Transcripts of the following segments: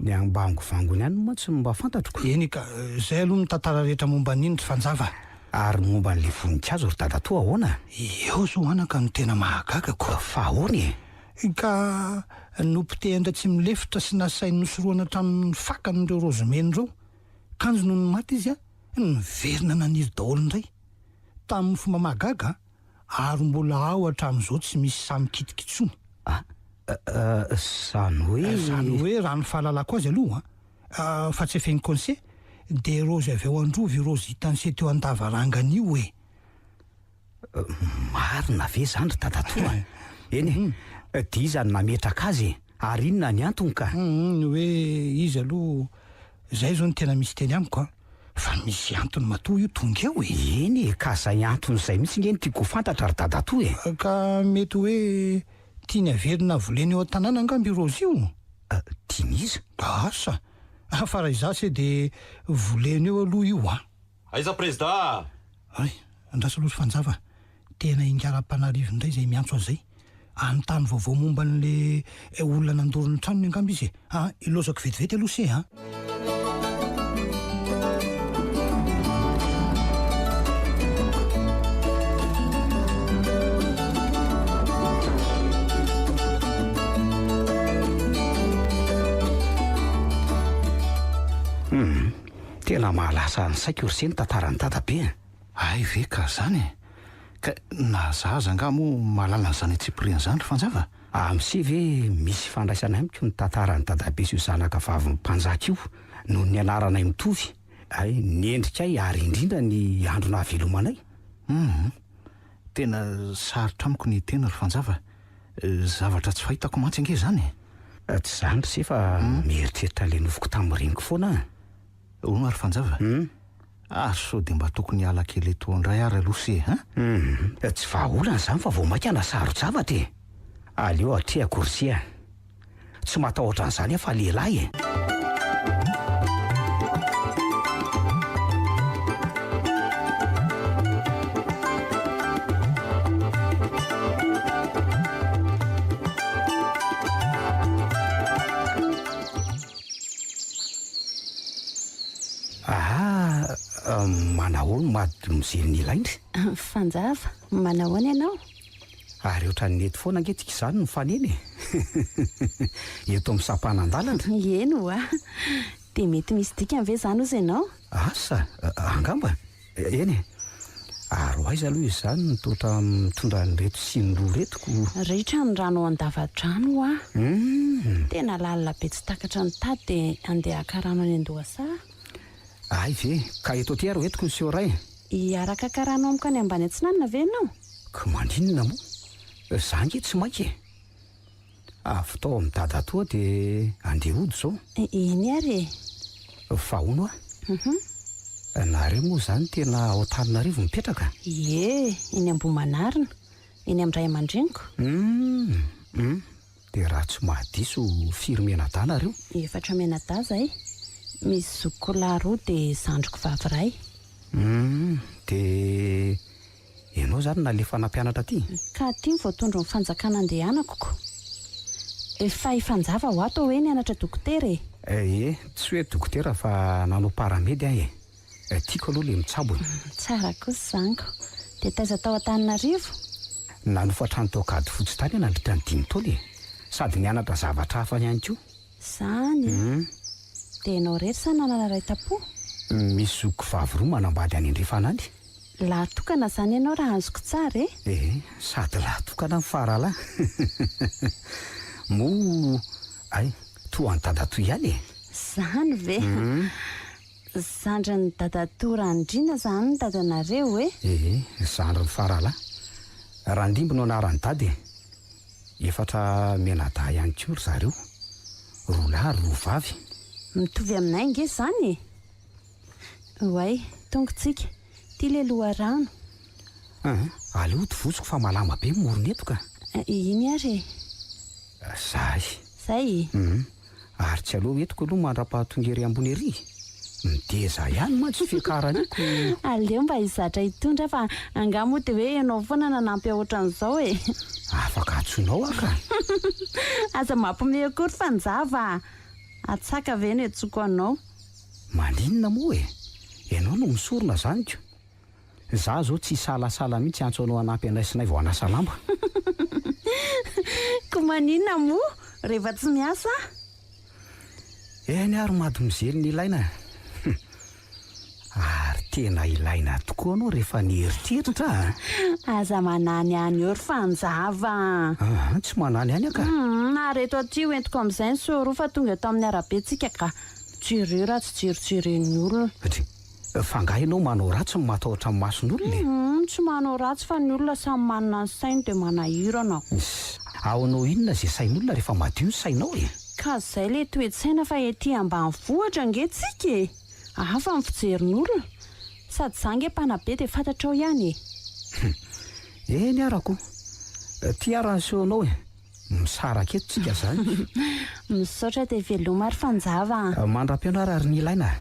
Ny ambangovangony ihany mantsy no mba fantatro ko. Eny ka, izay aloha ny tantara rehetra momba an'iny ry Fanjava a! Ary momba an'ilay voninkazo ry dadatoa ahoana? Eo zao anaka no tena mahagaga ko. Fa ahoana e? Ka nopotehan-dRatsimilefitra sy nasainy nosorohana hatramin'ny fakany ireo raozy mena ireo. Kanjo nony maty izy a, niverina naniry daholo indray. Tamin'ny fomba mahagaga a! Ary mbola ao hatramin'izao tsy misy sahy mikitika intsony. A, Izany hoe. Izany hoe raha ny fahalalako azy aloha an, fa tsy efen'i Conse, dia raozy avy ao Androva io raozy hitan'se teo an-davarangana io e. Marina ve izany ry dadatoa? Eny e, dia iza no nametraka azy e? Ary inona ny antony ka? Ny hoe iza aloha, izay izao no tena misy teny amiko an. Fa misy antony matoa io tonga eo e! Eny e, ka zay antony zay mihitsy nge no tiako ho fantatra ry dadatoa e! Ka mety hoe tiany haverina volena eo an-tanàna angamba io raozy io? Tian'iza? Asa! Fa raha izaho se dia volena eo aloha io an! Aiza prezida a! Hay, andraso aloha ry Fanjava a! Tena ingahy Rampanarivo indray izay miantso an'izay. Hanontany vaovao momba an'le olona nandoro ny tranony angamba izy e. Ah, ilaozako vetivety aloha se a! Hum, tena mahalasa ny saiko ry se ny tantaran'i dadabe a! Hay ve ka zany e! Ka na za aza angaha moa mahalala an'izany antsipiriany izany ry Fanjava? Amse ve misy ifandraisany amiko ny tantaran'i dadabe sy io zanaka vavin'ny mpanjaka io noho ny anaranay mitovy, hay, ny endrikay ary indrindra ny andro nahavelomanay? Hum, tena sarotra amiko ny hiteny ry Fanjava, zavatra tsy fahitako mantsy ange izany e! Tsy izany ry se fa mieritreritra an'ilay nofiko tamin'ny reniko foana aho. Hono ary Fanjava? Ary sao dia mba tokony hiala kely eto indray ary aloha se a? Hum, tsy vahaolana izany fa vao mainka hanasaro-javatra e! Aleo atrehako ry se a! Tsy matahotra an'izany aho fa lehilahy e! Aa, manahoana mademoiselle Nilaindry? Fanjava, manahoana ianao? Ary ohatran'ny nety foana ange tsika izany nifanena e! Eto amin'ny sampanan-dalana. Eny ho'a. Dia mety misy dikany ve izany hozy ianao? Asa, angamba. Eny e! Ary ho aiza aloha izany no toa mitondra an'ireto siny roa ireto ko? Ritra ny rano ao an-dava-drano hoa. Tena lalina be tsy takatra ny tady dia andeha haka rano any an-dohasaha. Hay ve? Ka eto aty ary ho entiko ny seho iray. Hiaraka haka rano amiko any ambany atsinanana ve ianao? Ka maninona moa? Za ange tsy maika e! Avy tao amin'i dadatoa dia andeha hody izao. Eny ary e! Fa hono hoa? Nareo moa izany tena ao Antananarivo mipetraka? Ie, eny Ambohimanarina, eny amin'ny ray aman-dreniko. Hum! Hum! Dia raha tsy mahadiso firy mianadahy nareo? Efatra mianadahy izahay. Misy zokiko lahy roa dia zandriko vavy iray. Hum! Dia Ianao izany nalefa nampianatra aty? Ka aty no voatondro ny fanjakana andehanako ko. Efa hifanjava ho ato hoe nianatra dokotera e! Ie, tsy hoe dokotera fa nanao paramedy aho e. Tiako aloha le mitsabo e. Tsara kosa izany ko. Dia taiza tao Antananarivo? Nanofa trano tao Ankadifotsy tany aho nandritra ny dimy taona e. Sady nianatra zavatra hafa ihany koa. Zany e! Dia ianao irery sa nanana ray tampo? Misy zokiko vavy roa manambady any andrefana any. Lahy tokana zany ianao raha azoko tsara e! Ee, sady lahy tokana no faralahy. Moa hay, toa an'i dadatoa ihany e! Zany ve? Zandrin'i dadatoa Randriana zany ny dadanareo e? Ee, zandrin'ny faralahy. Randimby no anaran'i dada e! Efatra mianadahy ihany koa ry zareo, roa lahy ary roa vavy. Mitovy aminay ange izany e! Oay, tonga tsika. Ity ilay loharano. An, aleo tovoziko fa malama be ny morona eto ka. Iny ary e. Zay. Zay? Hum, ary tsy aleo entiko aloha mandra-pahatonga ery ambony ery? Mideza ihany mantsy fiakarana io ko. Aleo mba hizatra hitondra fa angaha moa dia hoe ianao foana nanampy ahy ohatran'izao e. Afaka antsoinao aho ka. Aza mampiomehy akory Fanjava a! Atsaka ve no iantsoako anao? Maninona moa e? Ianao no misorona zany ko. Za zao tsy hisalasala mihitsy hiantso anao hanampy anay sy Naivo hanasa lamba. Ko maninona moa rehefa tsy miasa aho? Eny ary mademoiselle ny ilaina e. Ary tena ilaina tokoa anao rehefa nieritreritra a! Aza manany any eo ry Fanjava a! Aa, tsy manany any aho ka! Humm, ary eto aty ho entiko amin'izay ny seau roa fa tonga eto amin'ny arabe tsika ka! Jereo raha tsy jerijeren'ny olona. Dry, fa angaha ianao manao ratsy no matahotra ny mason'olona e? Humm, tsy manao ratsy fa ny olona samy manana ny sainy dia manahirana. Iss, ahoanao inona izay sain'olona rehefa madio ny sainao e? Ka zay le toe-tsaina fa ety ambanivohitra ange tsika e! Hafa ny fijerin'olona. Sady za nge mpanabe dia fantatrao ihany e! Hum. Eny ara ko. Ty ara ny seho-nao e. Misaraka eto tsika zany. Misaotra dia veloma ry Fanjava a. Mandra-pihaona ara ry Nilaina a.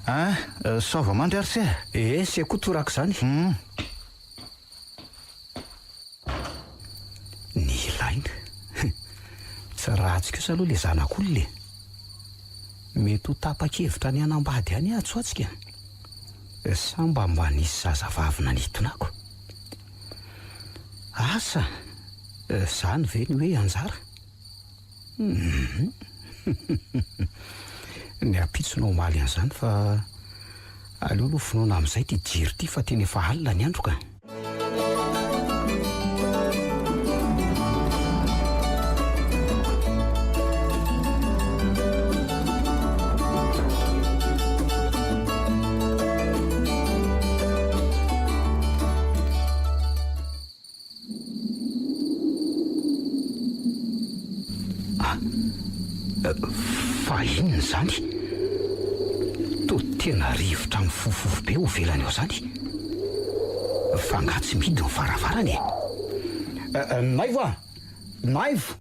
Ah, soava mandry ary se. Eh, se koa torak'izany. Hum. Ny ilaina. Tsy ratsy kosa aloha ilay zanak'olona e. Mety ho tapa-kevitra ny hanambady ihany aho tsoatsika. Sa mba mba nisy zazavavy nanintona ako? Asa, izany ve ny hoe anjara? Hum. Ny ampitso no hamaly an'izany fa aleo aloha vonoina amin'izay ity jiro ity fa tena efa alina ny andro ka. Ah! Fa inona izany? Toa tena rivotra mifofofo be ao ivelany ao izany. Fa angaha tsy mihidy ny varavarana e? Naivo a! Naivo!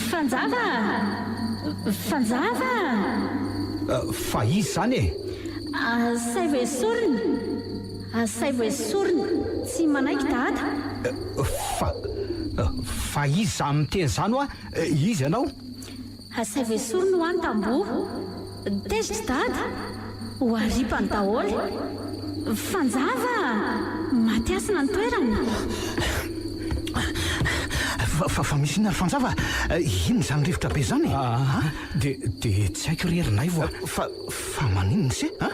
Fanjava a! Fanjava a! Fa iza izany e? Asaivo esorina! Asaivo esorina! Tsy manaiky Dada! Fa. Fa iza izany miteny izany hoa? Iza ianao? Asaivo esorina hoa ny tamboho! Tezitra Dada! Ho aripany daholo! Fanjava a! Maty hasina ny toerana! Fa, fa misy inona ry Fanjava? Inona izany rivotra be izany e? Aa, dia, dia tsy haiko re ry Naivo a! Fa, fa maninona ise a?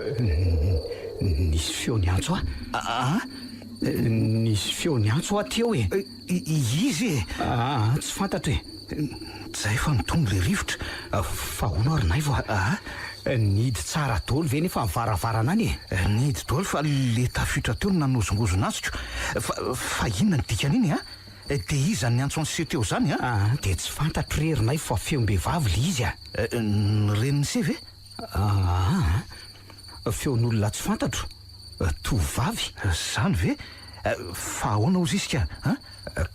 Nisy feo niantso ahy. Aa? Nisy feo niantso ahy teo e! Iza e? Aa, tsy fantatro e! Zay fa mitombo le rivotra. Fa hono ary Naivo a! Aa? Nihidy tsara daholo ve nefa ny varavarana any e? Nihidy daholo fa le tafiotra teo no nanozongozona azy ko! Fa, fa inona ny dikan'iny a? Dia iza no niantso an'i se teo zany a? Aa, dia tsy fantatro re ry Naivo fa feom-behivavy le izy a! Ny renin'i se ve? Aa, feon'olona tsy fantatro, tovovavy. Zany ve? Fa ahoana hozy izy ka an?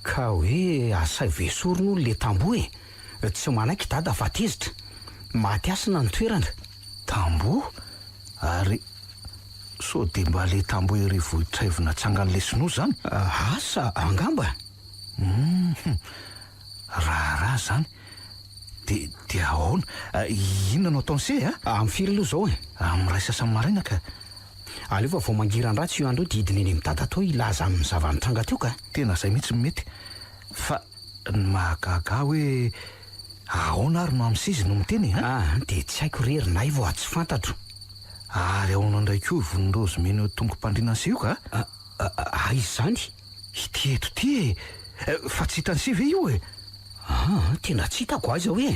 Ka hoe asaivo esorina hono le tamboho e! Tsy manaiky dada fa tezitra. Maty hasina ny toerana. Tamboho? Ary sao dia mba le tamboho ery Vohitraivo natsangan'ilay sinoa zany? Asa angamba. Hum, raharaha zany. Dia, dia ahoana? Inona no ataon'i se a? Amin'ny firy aloha izao e? Amin'ny iray sasany maraina ka. Aleo fa vao mangiran-dratsy io andro io dia hidina eny amin'ny dadatoa hilaza aminy ny zava-nitranga teo ka. Tena izay mihitsy no mety. Fa ny mahagaga ahy hoe ahoana ary no amin'se izy no miteny e? Ah, dia tsy haiko re ry Naivo a, tsy fantatro. Ary ahoana indray koa io vonin-draozy mena eo tongo-pandriana an'se io ka? Aiza izany? Ity eto ity e! Fa tsy hitan'i se ve io e? Aa, tena tsy hitako aiza hoe?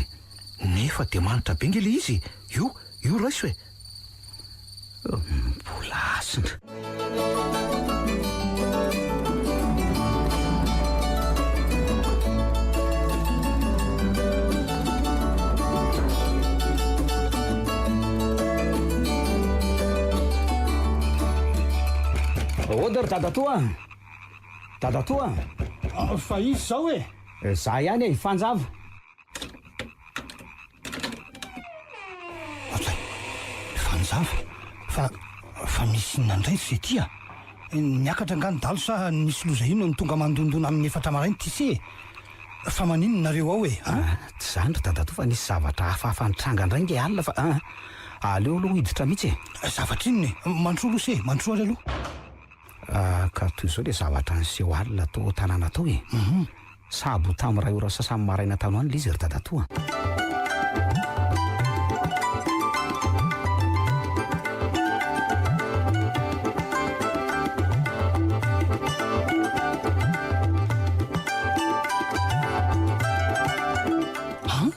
Nefa dia manitra be nge le izy e! Io, io raiso e! Mbola hasina. Azafady ry dadatoa a! Dadatoa a! Fa iza izao e? Za ihany e, i Fanjava. Ohatray, Fanjava, fa fa misy inona indray ry se ty a? Niakatra angaha ny dalo sa nisy loza inona no tonga mandondona amin'ny efatra maraina ity se e? Fa maninona nareo ao e? A! Tsy izany ry dadatoa fa nisy zavatra hafahafa nitranga indray nge alina fa a! Aleo aloha hiditra mihitsy e! Zavatra inona e? Mandrosoa aloha se e! Mandrosoa ary aloha. Ka toy izao ilay zavatra niseho alina tao an-tanàna tao e! Sahabo tamin'ny iray ora sasany maraina tany ho any ilay izy ry dadatoa. An?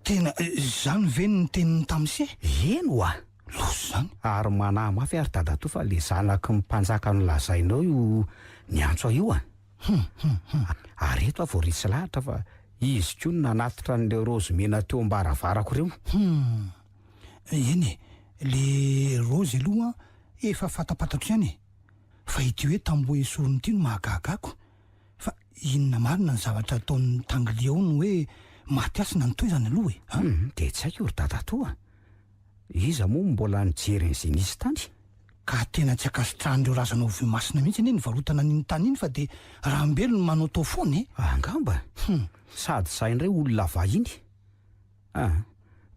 Tena izany ve no niteniny tamin'i se? Eny oa! Loza izany. Ary manahy mafy aho ry dadatoa fa le zanaky ny mpanjaka nolazainao io niantso ahy io an! Hum hum hum. Ary eto aho vao resy lahatra fa izy koa no nanatitra an'ireo raozy mena teo am-baravarako ireo. Hum. Eny e, le raozy aloha efa fantapantatro ihany e. Fa ity hoe tamboho esorina ity no mahagaga ako. Fa inona marina ny zavatra ataon'ny tanglia ao no hoe maty hasina ny toerana aloha e? An? Hum, dia tsy haiko ry dadatoa a! Iza moa no mbola nijery an'izay nisy tany? Ka tena tsy ankasitrahan'ireo razana ao Vohimasina mihitsy anie ny nivarotana an'iny tany iny fa dia Rambelo no manaotao foana e! Angamba! Hum. Sady izahay indray olona vahiny. Ah,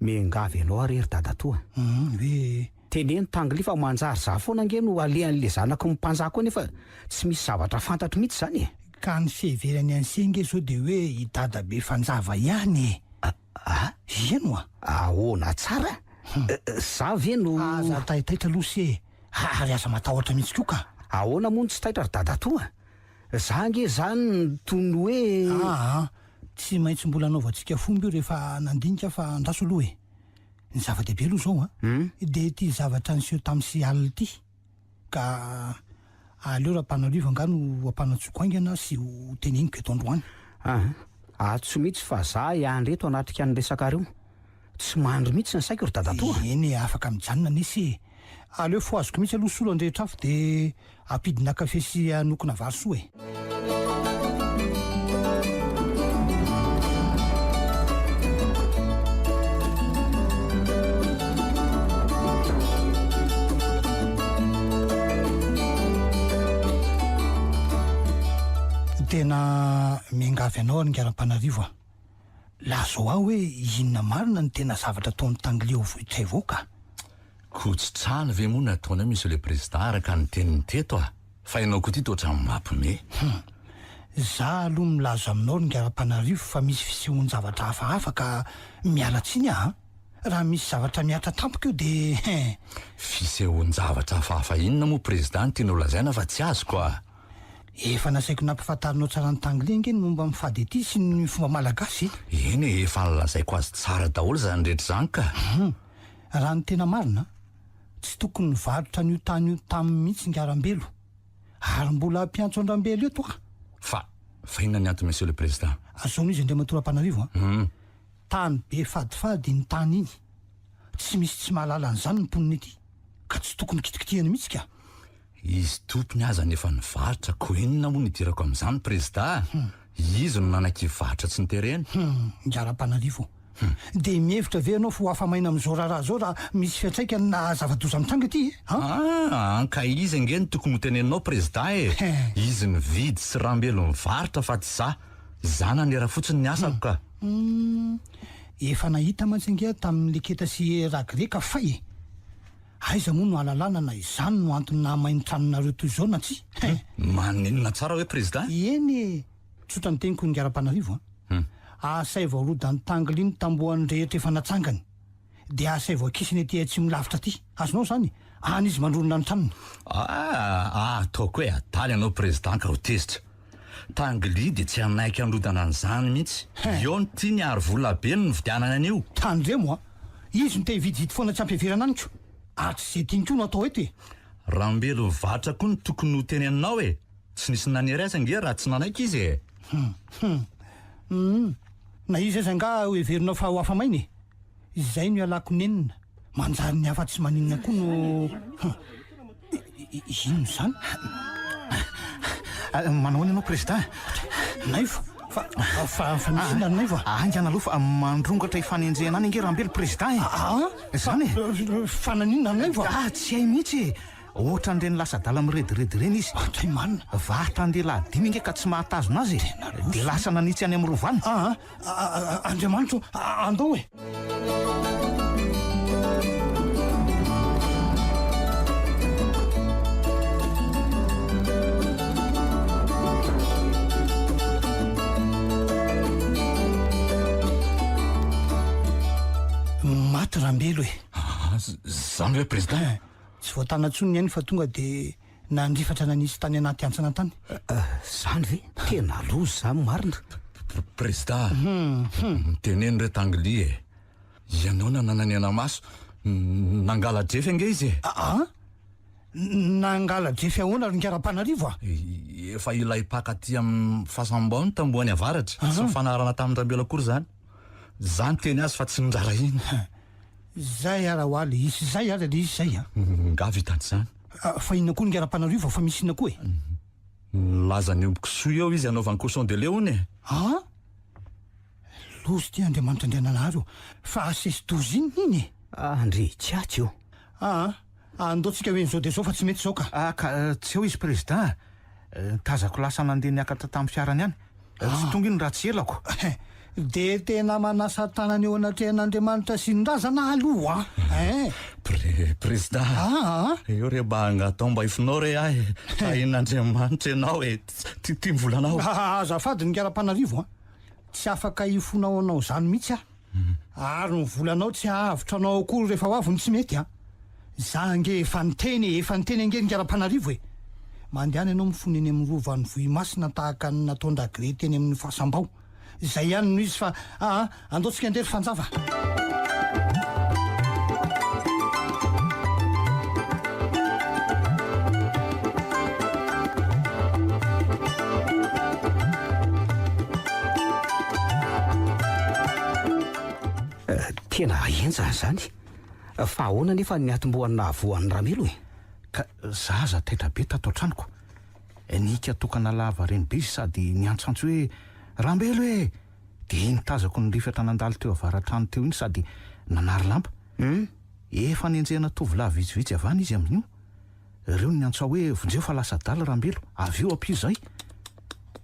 miangavy anao aho re ry dadatoa. Hum, hoe. Teneno Tangly fa manjary za foana ange no alehan'le zanaky ny mpanjaka ao nefa tsy misy zavatra fantatro mihitsy izany e! Ka ny fiheverany an'se ange zao dia hoe i dadabe Fanjava ihany e! Ah? Eny oa! Ahoana tsara? Za ve no. Aza taitaitra aloha se e! Ary aza matahotra mihitsy koa ka! Ahoana moa no tsy taitra ry dadatoa? Za ange zany no toy ny hoe. Aa! Tsy maintsy mbola anaovantsika fomba io rehefa nandinika fa andraso aloha e! Ny zava-dehibe aloha izao an! Dia ity zavatra niseho tamin'i Sial ity. Ka aleo Rampanarivo angaha no ampanantsoiko haingana sy ho teneniko eto androany. Aa! Atso mihitsy fa za hiandry eto hanatrika ny resakareo. Tsy mandry mihitsy ny saiko ry dadatoa a! Eny e, afaka mijanona anie se e! Aleo fohaziko mihitsy aloha solo handrehitra afo dia ampidina kafe sy hanokona vary soa e! Tena miangavy anao ry Ingarampanarivo a! Lazao ahy hoe inona marina no tena zavatra ataon'i Tangly ao Vohitraivo ao ka? Ko tsy trano ve moa nataonay Monsieur le Président araka ny teniny teto a! Fa ianao koa ty toa ohatran'ny mapme. Hum. Za aloha milaza aminao ry Ingarampanarivo fa misy fisehoan-javatra hafahafa ka miala tsiny aho an! Raha misy zavatra mihatra tampoka eo de hein! Fisehoan-javatra hafahafa inona moa Président no tianao lazaina fa tsy azoko a! Efa nasaiko nampifantarinao tsara an'i Tangly ange ny momba ny fady aty sy ny fomba malagasy e! Eny e, efa nolazaiko azy tsara daholo izany rehetra izany ka! Hum. Raha ny tena marina, tsy tokony nivarotra an'io tany io taminy mihitsy ingahy Rambelo. Ary mbola hampiantso an-dRambelo eto aho. Fa, fa inona ny antony Monsieur le Président? Azonao izy Andriamatoa Rampanarivo a! Hum. Tany be fadifady iny tany iny. Tsy misy tsy mahalala an'izany ny mponina ety. Ka tsy tokony kitikitihana mihitsy ka! Izy tompony aza nefa nivarotra ko inona moa no idirako amin'izany prezida a! Izy no nanaiky hivarotra tsy noterena. Hum, ingahy Rampanarivo. Dia mihevitra ve ianao fa ho afa-maina amin'izao raharaha izao raha misy fiantraikany na zava-doza mitranga ity e? An? Ah, ka izy ange no tokony hoteneninao prezida e! Izy nividy sy Rambelo nivarotra fa tsy za. Za nanera fotsiny ny asako ka. Hum, efa nahita mantsy ange aho tamin'ny leketa sy ragreka fay e! Aiza moa no ahalalana na izany no antony nahamay ny tranonareo toy izao na tsia? Hein! Maninona tsara hoe Prezida? Eny e! Tsotra ny teniko Ingarampanarivo a! Asaivo arodan'i Tangly ny tambohany rehetra efa natsangany. Dia asaivo akisiny aty atsimo lavitra aty. Azonao izany? Any izy mandrorona ny tranony. Ah! Ataoko hoe adala ianao Prezida ka ho tezitra. Tangly dia tsy hanaiky handrodana an'izany mihitsy. Eo ny tiany ary vola be no nividianany an'io. Tandremo a! Izy no te hividividy foana tsy ampiheverana amiko. Ary tsy izay tiany koa no atao eto e! Rambelo mivarotra koa no tokony ho teneninao e! Tsy nisy nanery azy ange raha tsy nanaiky izy e! Hum hum hum Na izy aza angaha heverinao fa ho afa-maina e! Izay no ialako nenina. Manjary ny hafa tsy maninona koa no hum. Inona izany? Manao ahoana ianao Président? Naivo, fa, fa, fa misy inona ry Naivo a? Haingana aloha fa mandrongatra hifanenjehana any ange Rambelo Président e! Aa? Izany e! Fa naninona ry Naivo a? Ah, tsy hay mihitsy e! Ohatran'ireny lasa adala mirediredy ireny izy. Hatray marina. Vatan-dehilahy dimy ange ka tsy mahatazona azy e! Dia lasa nanitsy any amin'ny rova any. Aa, Andriamanitra o, andao e! Maty Rambelo e! Zany ve président? Tsy voatana intsony ny ainy fa tonga dia nandrifatra nanisy tany anaty hantsana tany. Zany ve? Tena loza zany marina. Prezida, miteneno re Tangly e. Ianao nanana ny anamaso, nangala-drefy ange izy e. Aa? Nangala-drefy ahoana ry Ingarampanarivo a? Efa ilay mpaka aty amin'ny fasam-bao ny tambohany avaratra. Tsy nifanarahana tamin-dRambelo akory izany. Za niteny azy fa tsy noraharahiany. Zay ara hoa le izy zay ara le izy zay a! Nga vitany zany? Fa inona koa ny Rapanarivo fa misy inona koa e? Nilaza ny omby kisoa eo izy hanaovany cochon de lait hono e! An! Loza ity Andriamanitra Andriananahary ô! Fa asesi-doza inona iny e? Andry tsiatsy ô! Aa! Andao tsika ho eny zao dia zao fa tsy mety zao ka! Ah ka tsy eo izy président a! Tazako lasa nandeha niakatra tamin'ny fiarany any. Tsy tonga iny raha tsy elako. Dia tena manasa tanana eo anatrehan'Andriamanitra sy ny razana aloha an! Pre, Prezida, eo re mba angatao mba hifonao re ahy e! Tahin'Andriamanitra ianao e! Ty, ty ny volanao. Azafady ny Karapanarivo an! Tsy afaka hifona ho anao izany mihitsy aho. Ary ny volanao tsy hahavotra anao akory rehefa ho avy ny tsy mety an! Za ange efa niteny e, efa niteny ange ry Rapanarivo e! Mandehana ianao mifona eny amin'ny rovan'i Vohimasina tahaka ny nataon-dRagré teny amin'ny fasam-bao. Izay ihany no izy fa aa, andao tsika andeha ry Fanjava a! Tena henjana izany. Fa ahoana anefa ny niatombohan'ny nahavoa an'i Ramelo e? Ka za aza taitra be tato an-tranoko. Nika tokana lava reny be izy sady niantsoantso hoe Rambelo e! Dia iny tazako nirifatra nandalo teo avara-trano teo iny sady nanary lamba. Efa nenjehina tovolahy vitsivitsy avy any izy amin'io. Reo no niantso ahy hoe vonjeo fa lasa adala Rambelo, avy eo ampio izahay.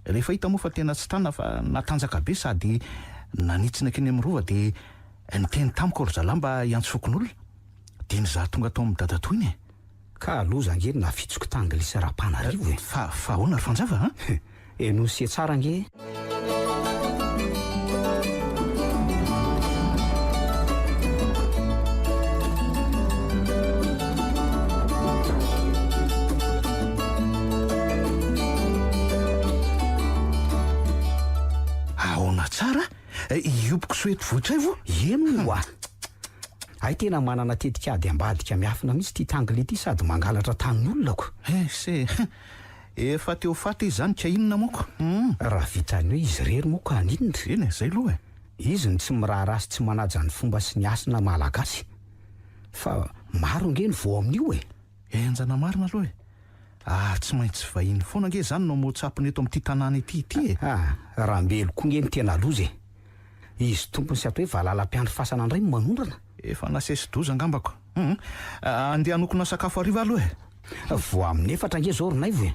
Rehefa hita moa fa tena tsy tana fa natanjaka be sady nanitsy nankeny amin'ny rova dia niteny tamiko ry zalahy mba hiantso fokonolona. Dia iny izaho tonga tao amin'i dadatoa iny e. Ka loza ange ny nafitsoko tanglisy Rapanarivo e. Fa fa ahoana ry Fanjava a? Henoy tsara ange e. Ahoana tsara? Hiopiko soa eto Vohitraivo? Eny oa! Hay tena manana tetikady ambadika miafina mihitsy ity Tangly ity sady mangalatra tanin'olona ko. He se! Efa te ho faty izy zany ka inona moa ko? Hum. Raha vitan'ny hoe izy irery moa ka haninona? Eny e, zay aloha e. Izy no tsy miraharaha sy tsy manaja ny fomba sy ny hasina malagasy. Fa maro ange ny voa amin'io e. Henjana marina aloha e. Ary tsy maintsy vahiny foana ange izany no hamoa-tsapony eto amin'ity tanàna ity ity e. Ah, Rambelo koa nge no tena loza e. Izy tompony sy atao hoe valala mpiandry fasana indray no manondrana. Efa nasesi-doza angambako. Hum. Andeha hanokona sakafo hariva aloha e. Vao amin'ny efatra ange izao ry Naivo e.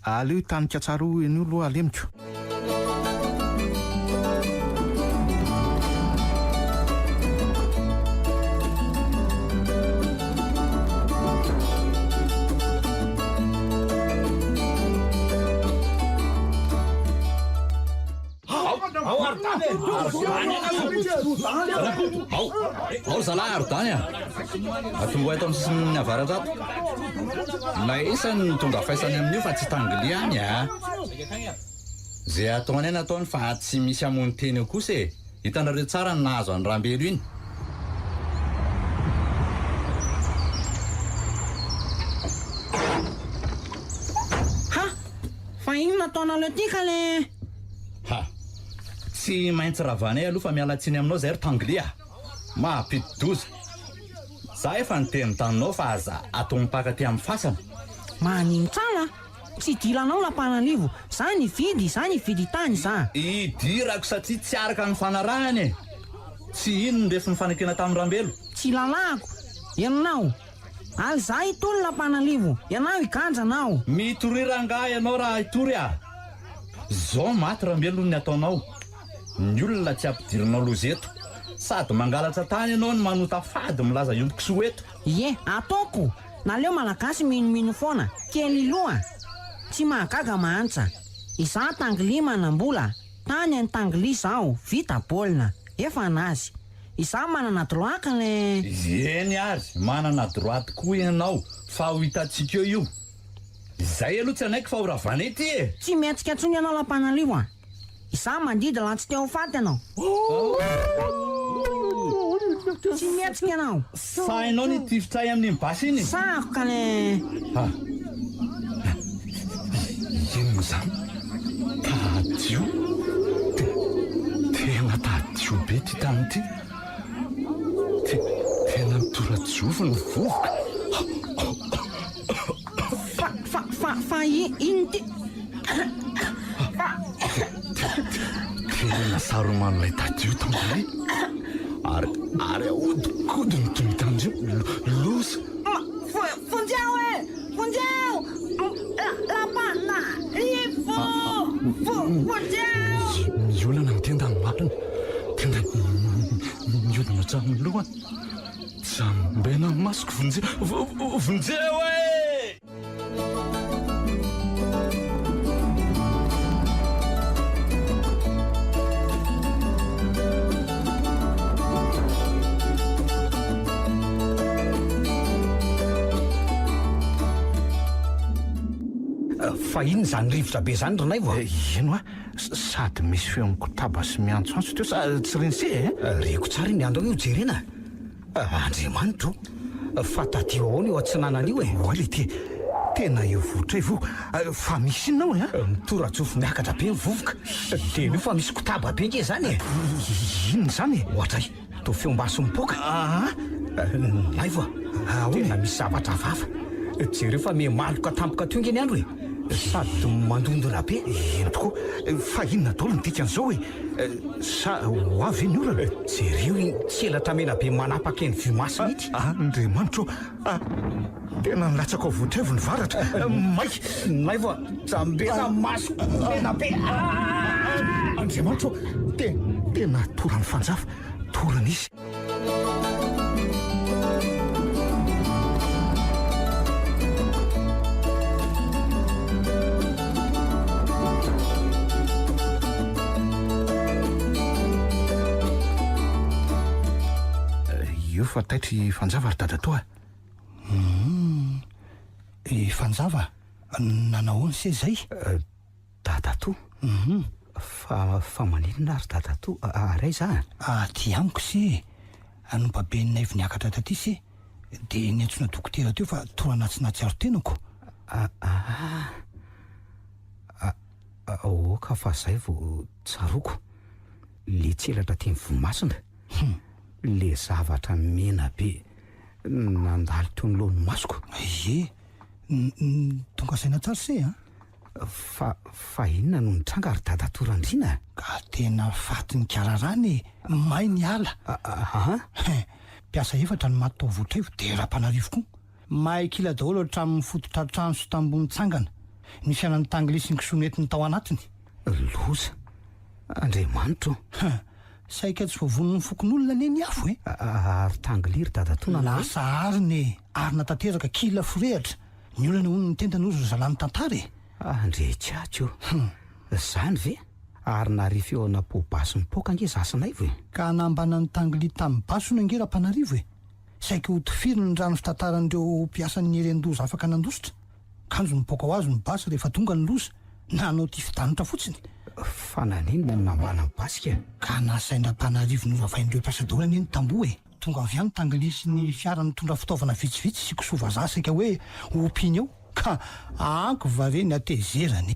Aleo hitanika tsara io eny io aloha alemiko. Ao, ao zalahy Arodany a! Atombohay ato amin'ny sisiny avaratra ato. Na isany no tonga faisany amin'io fa tsy tangly any a! Ze ataony any ataony fa tsy misy hamono tena eo kosa e! Hitanareo tsara ny nahazo an'i Rambelo iny. Ha! Fa inona ataonareo ty ka le. Ha! Tsy maintsy ravanay aloha fa miala tsiny aminao zay ry Tangly a! Mampidi-doza! Za efa niteny taminao fa aza atao mipaka aty amin'ny fasana. Manintsala? Tsy idiranao Rampanarivo, za nividy, za nividy tany za. Idirako satria tsy araka ny fanarahana e! Tsy iny ny refy nifanekena tamin'i Rambelo. Tsy lalahako ianao. Ary za hitory Rampanarivo, ianao higanja anao. Mitoria rangahy ianao raha hitory a! Zao maty Rambelo ny ataonao. Ny olona tsy ampidirinao loza eto. Sady mangalatra tany ianao no manota fady milaza hiompy kisoa eto. Ie, ataoko! Naleo Malagasy minomino foana, kely loha! Tsy mahagaga mahantra. Izaho tanglia manambola, tany any tanglia zaho, vita baolina, efa anazy. Izaho manana droit kle. Eny ary, manana droit tokoa ianao, fa ho hitantsika eo io. Izay aloha tsy hanaiky fa ho ravanay ity e! Tsy mihetsika intsony ianao Lampanarivo a! Izaho mandidy laha tsy te ho faty ianao. Tsy mihetsika ianao. Sahinao ny hitifitra ahy amin'iny basy iny? Sahako ka le. Ah. Inona izany? Tadio? Tena tadio be ity tany ity. Tena mitora-jofo ny vovoka. Fa, fa, fa, fa ino ty? Fa. Tena saroman'ilay tadio Tangolay. Ary, ary ahodikodiny toy ny tandrimo. Loza. Ma, vonjeo e! Vonjeo! Rampanarivo! Vonjeo! Miolana ny tendany marina. Tendany miodina hatramin'ny lohany. Jambena ny masoko, vonjeo, vonjeo e! Fa inona izany rivotra be izany ry Naivo a? Ino a? Sady misy feo mikotaba sy miantsoantso teo sa tsy ren'se e? Reko tsara iny andao io jerena a! Andriamanitra o! Fa tadio ahoana io atsinanana io e? Oay leity e! Tena eo vohitraivo fa misy inona ao e? Mitorajofo miakatra be ny vovoka, dia io fa misy kotaba be nge zany e! Inona izany e? Ohatray, toa feom-basy mipoaka. Aa! Naivo a! Tena misy zavatra hafahafa. Jereo fa miha maloka tampoka teo nge ny andro e! Sady mandondona be. Eny tokoa. Fa inona daholo ny dikan'izao e? Sa ho avy ve ny orana? Jereo iny tselatra mena be manapaka eny vue masina ity. Andriamanitra ô! Tena nilatsaka ao Vohitraivo ny varatra. May! Naivo a! Jambena masoko mena be. Andriamanitra ô! Tena toran'ny fanjafa. Torana izy. Io fa taitra i Fanjava ry dadatoa a! Humm. I Fanjava? Nanahoana se zay? Dadatoa? Fa fa maninona ary dadatoa? Ary aiza a? Aty amiko se e! Nobaben'i Naivo niakatra taty se, dia niantsoana dokotera teo fa torana tsy nahatsiaro tenako. Aa! Aoka fa zay vao tsaroako, le tselatra teny Vohimasina, le zavatra mena be nandalo teo anoloan'ny masoko. Ie, tonga saina tsara se a! Fa fa inona no nitranga ry dadatoa Randriana a? Ka tena faty nikararana e! May ny ala! Aa! Hein! Mpiasa efatra no maty tao Vohitraivo dia Rapanarivo koa. May kila daholo hatramin'ny fototra trano sy tamboho nitsangana. Ny fiainan'ny tangly sy ny kisoa nentiny tao anatiny. Loza! Andriamanitra ô! Hein! Saika tsy voavonon'ny fokonolona anie ny afo e! Ary tangly ry dadatoa nanao? Lasa arina e! Arina tanteraka, kila forehatra! Ny olana hono ny tendany hozy ry zalahy mitantara e! Andriatsiatsy ô! Zany ve? Ary nary feona poa-basy mipoaka ange za sy Naivo e! Ka hanambanan'i Tangly tamin'ny basy hono ange Rampanarivo e! Saika ho tifiriny ny rano fitantaran'ireo mpiasan'ny nieren-doza afaka nandositra. Kanjo nipoaka ho azy ny basy rehefa tonga ny loza, nanao tifi-danitra fotsiny. Fa naninona no nambanan'ny basy ka? Ka nasain-dRampanarivo noravain'ireo mpiasa daholo anie ny tamboho e! Tonga avy any Tangly sy ny fiara nitondra fitaovana vitsivitsy sy kisoa vazaha saika hoe ho ompiany eo ka anky va re ny hatezerany.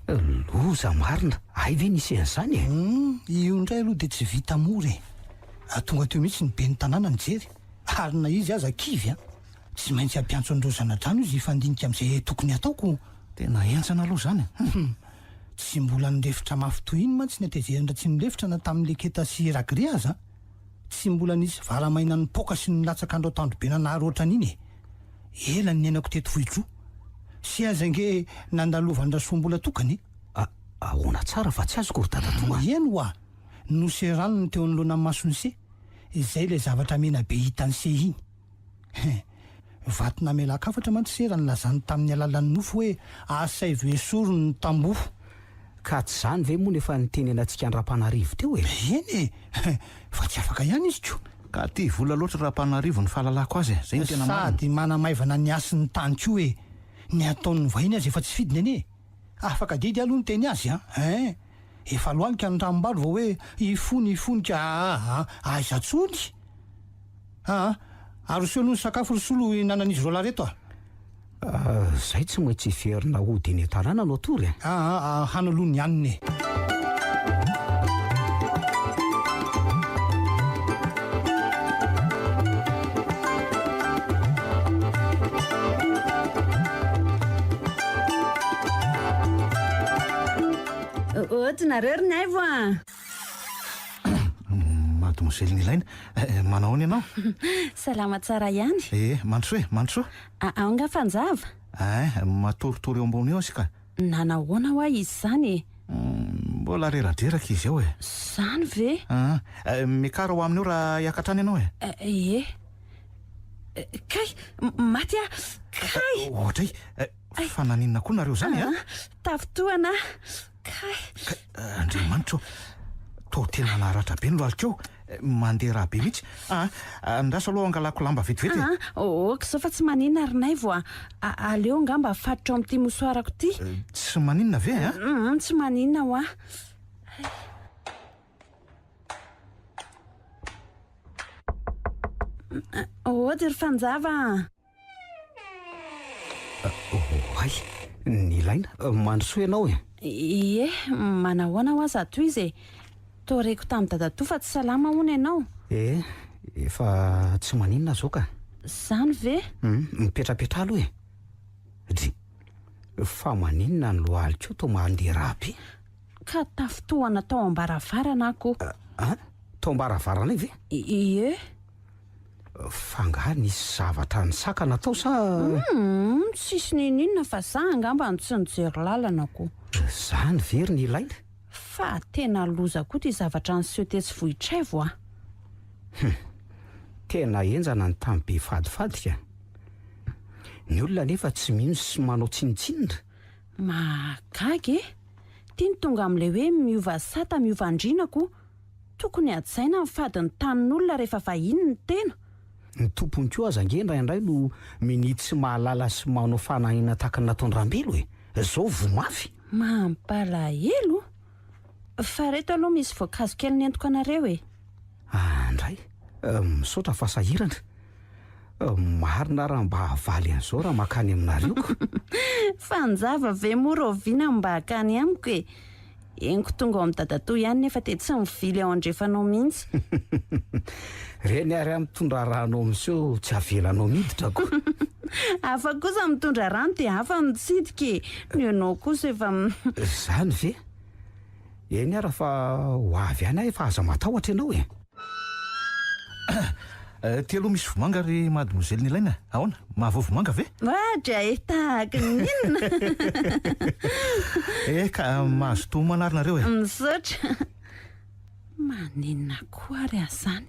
Loza marina! Hay ve nisy an'izany e? Hum, io indray aloha dia tsy vita mora e! Tonga teo mihitsy ny ben'ny tanàna nijery ary na izy aza kivy an! Tsy maintsy hampiantso an'ireo zana-drano izy hifandinika amin'izay tokony hataoko. Tena henjana aloha izany e! Hum! Tsy mbola nirefitra mafy toy iny mantsy ny hatezeran-dRatsimilefitra na tamin'i Leketa sy Ragre aza. Tsy mbola nisy varamaina nipoaka sy nilatsaka andro atoandro be nanary ohatran'iny e! Ela ny niainako teto Vohidroa. Sy aza ange nandalovan-dRasoambola tokana e! A, ahoana tsara fa tsy azoko ry dadatoa a! Eny ho'a! Noseraniny teo anoloana mason'i Se, izay ilay zavatra mena be hitan'i Se iny. He! Vato namelan-kafatra mantsy se raha nilazany tamin'ny alalan'ny nofy hoe asaivo esoriny ny tamboho. Ka tsy izany ve moa no efa nitenenantsika an-dRampanarivo teo e? Eny e! Fa tsy afaka ihany izy ko! Ka tia vola loatra Rampanarivo ny fahalalako azy e! Zay no tena marina. Sady manamaivana ny hasin'ny tany koa e! Ny ataon'ny vahiny aza efa tsy fidiny anie e! Afaka adidy aloha ny teny azy an! Hein! Efa lohalika ny ranombary vao hoe hifony hifony ka aa aiza tsony! Aa arosoy aloha ny sakafo ry Solo hihinanan'izy roalahy reto a! Zay tsy maintsy hiverina hody eny an-tanàna no atory e! Aa hano aloha ny hanina e! Ohatry nareo ry Naivo a! Mademoiselle Nilaina, manao ahoana ianao? Salama tsara ihany. Eh, mandrosoa e, mandrosoa. Ao angaha Fanjava? Ein, matoritory eo ambony eo izy ka. Nanahoana hoa izy izany e? Mbola reradreraka izy ao e. Izany ve? An, miakara ho aminy eo raha hiakatra any ianao e. Ie. Kay, maty aho! Kay! Oadray, fa naninona koa nareo izany a? Tafintohana aho. Kay! Kay, Andriamanitra ô! Toa tena naratra be ny lohaliko eo. Mandeha rà be mihitsy. Aa, andraso aloha hangalako lamba vetivety e. Aa, ok izao fa tsy maninona ry Naivo a. Aleo angamba afatotro amin'ity mosoarako ity. Tsy maninona ve a? Humm, tsy maninona hoa. Ody ry Fanjava a! Oay, Nilaina, mandrosoa ianao e! Ie, manahoana hoa za tohizo e! Toa reko tamin'i dadatoa fa tsy salama hono ianao? Ee, efa tsy maninona zao ka! Zany ve? Hum, mipetrapetraha aloha e! Dry, fa maninona ny lohaliko io toa mandeha rà be? Ka tafintohana tao am-baravarana aho ko! An? Tao am-baravaranay ve? Ie. Fa angaha nisy zavatra nisakana tao sa? Humm, tsisy n'inon'inona fa za angamba no tsy nijery lalana ko. Zany ve ry Nilaina? Fa tena loza koa ty zavatra niseho tetsy Vohitraivo a! Hum, tena henjana ny tany be fadifadika. Ny olona anefa tsy mino sy manao tsinontsinona. Mahagaga e! Ty no tonga amin'ilay hoe miova sata miova andriana ko! Tokony hajaina ny fadin'ny tanin'olona rehefa vahiny ny tena. Ny tompony koa aza ange indraindray no minia tsy mahalala sy manao fanahina tahaka ny nataon'i Rambelo e! Zao voa mafy. Mampalahelo! Fa reto aloha misy voankazo kely nentiko anareo e! Andray! Misaotra fa sahirana. Marina raha mba havaly an'izao raha mankany aminareo ko. Fanjava ve moa rahoviana no mba hakany amiko e! Henoko tonga ao amin'i dadatoa ihany nefa dia tsy mivily ao andrefanao mihitsy. Reny ary aho mitondra rano ao miseho tsy avelanao miditra ko. Hafa kosa mitondra rano dia hafa mitsidika e! Ny anao kosa efa. Izany ve? Eny ara fa ho avy any aho efa aza matahotra ianao e! Ty aloha misy vomanga ry mademoiselle Nilaina, ahoana? Mahavoa vomanga ve? Ohatra e, tahaky ny inona? Eh ka mazotoa homana ary nareo e! Misaotra. Maninona koa ary aho izany?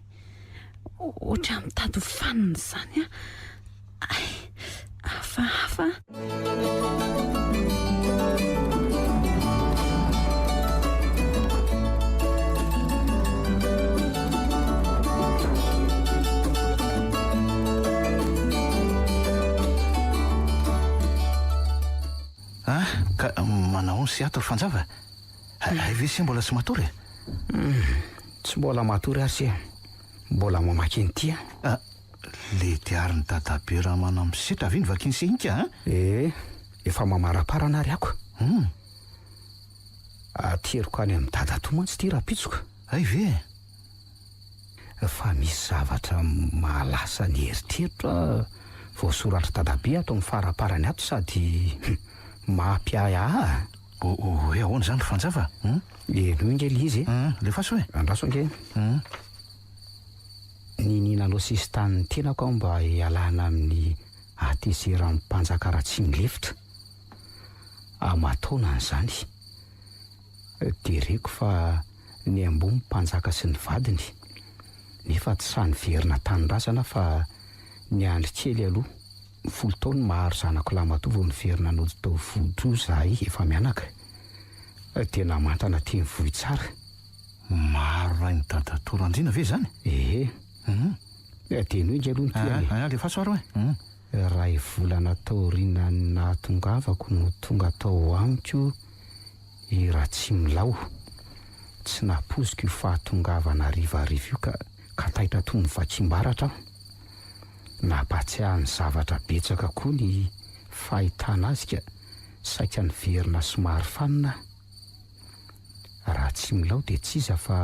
Ohatran'ny mitady ho fanina izany aho. Hay, hafahafa. Ah, ka manao sy ato ry Fanjava? Hay ve se mbola tsy matory e? Tsy mbola matory ary se, mbola mamaky an'ity aho. Ah, Le diarin'i dadabe Ramanamisetra ve no vakin'i Sehinka a? Ee, efa mamaraparana ary ako. Hum. Ateriko any amin'i dadatoa mantsy ity rahampitso ka. Hay ve e? Fa misy zavatra mahalasa ny eritreritro aho. Voasoratr'i Dadabe ato amin'ny faraparany ato sady mampiahy ahy a! Hoe ahoana izany ry Fanjava? Hum? Henoy ange ilay izy e! Hum, alefaso e! Andraso ange. Hum. Niniana nanao sesitany ny tenako aho mba hialana amin'ny hatezeran'ny mpanjaka Ratsimilefitra. Aman-taonany izany. Dia reko fa niamboho ny mpanjaka sy ny vadiny. Nefa tsy sahy niverina an-tanindrazana aho fa niandry kely aloha. Folo taona maro zanako lahimatoa vao niverina nody tao Vohidroa izahay efa-mianaka. Dia namantana teny Vohitsara. Maro rain'i dadatoa Randriana ve izany? Ehe. Dia henoy ange aloha ny tohiny e. Alefaso ary hoe. Iray volana taorianan'ny nahatongavako no tonga tao amiko i Ratsimilao. Tsy nampoiziko io fahatongavana harivariva io ka ka taitra toy ny vakim-baratra aho. Nampatsiahy ny zavatra betsaka koa ny fahitana azy ka saika niverina somary fanina aho. Ratsimilao dia tsy iza fa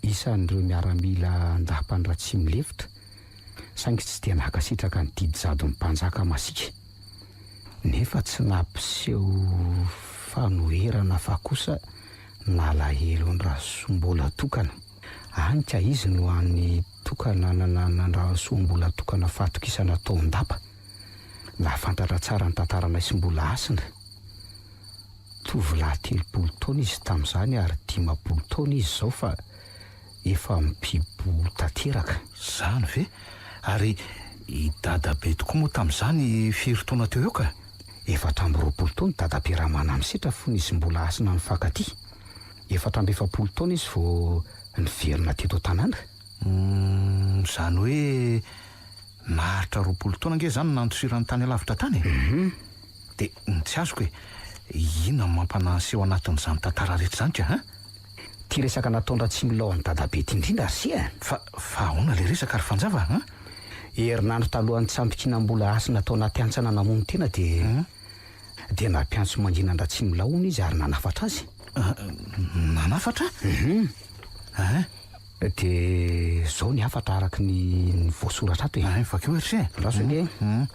isan'ireo miaramila an-dapan'i Ratsimilefitra, saingy tsy dia nankasitraka ny didy jadon'ny mpanjaka masiaka. Nefa tsy nampiseho fanoherana fa kosa nalahelo an-dRasoambolatokana. Any ka izy no hany tokana nanana an-dRasoambolatokana fahatokisana tao an-dapa. Nahafantatra tsara ny tantaranay sy Mbola Hasina. Tovolahy 30 taona izy tamin'izany ary 50 taona izy izao fa efa mipibo tanteraka. Izany ve? Ary i Dadabe tokoa moa tamin'izany firy taona teo eo ka? 24 taona i Dadabe Ramanamisetra fony izy mbola hasina nifankatia. 44 taona izy vao niverina teto an-tanàna. Humm, izany hoe naharitra 20 taona ange izany nandosirany tany alavitra tany e? Humm. Dia ny tsy azoko e, inona no mampanahy anseho anatin'izany tantara rehetra izany ka an? Ty resaka nataon-dRatsimilaho an'i Dadabe ty indrindra ry se a! Fa, fa ahoana ilay resaka ry Fanjava an? Herinandro talohan'ny tsambikinam-bola hasina tao anaty hantsana namono tena dia, dia nampiantso mangina an-dRatsimilaho hono izy ary nanafatra azy. Nanafatra? Hum. Hein? Dia izao ny hafatra araka ny voasoratra ato e. Hein, vakio ry se e. Andraso ange. Hum.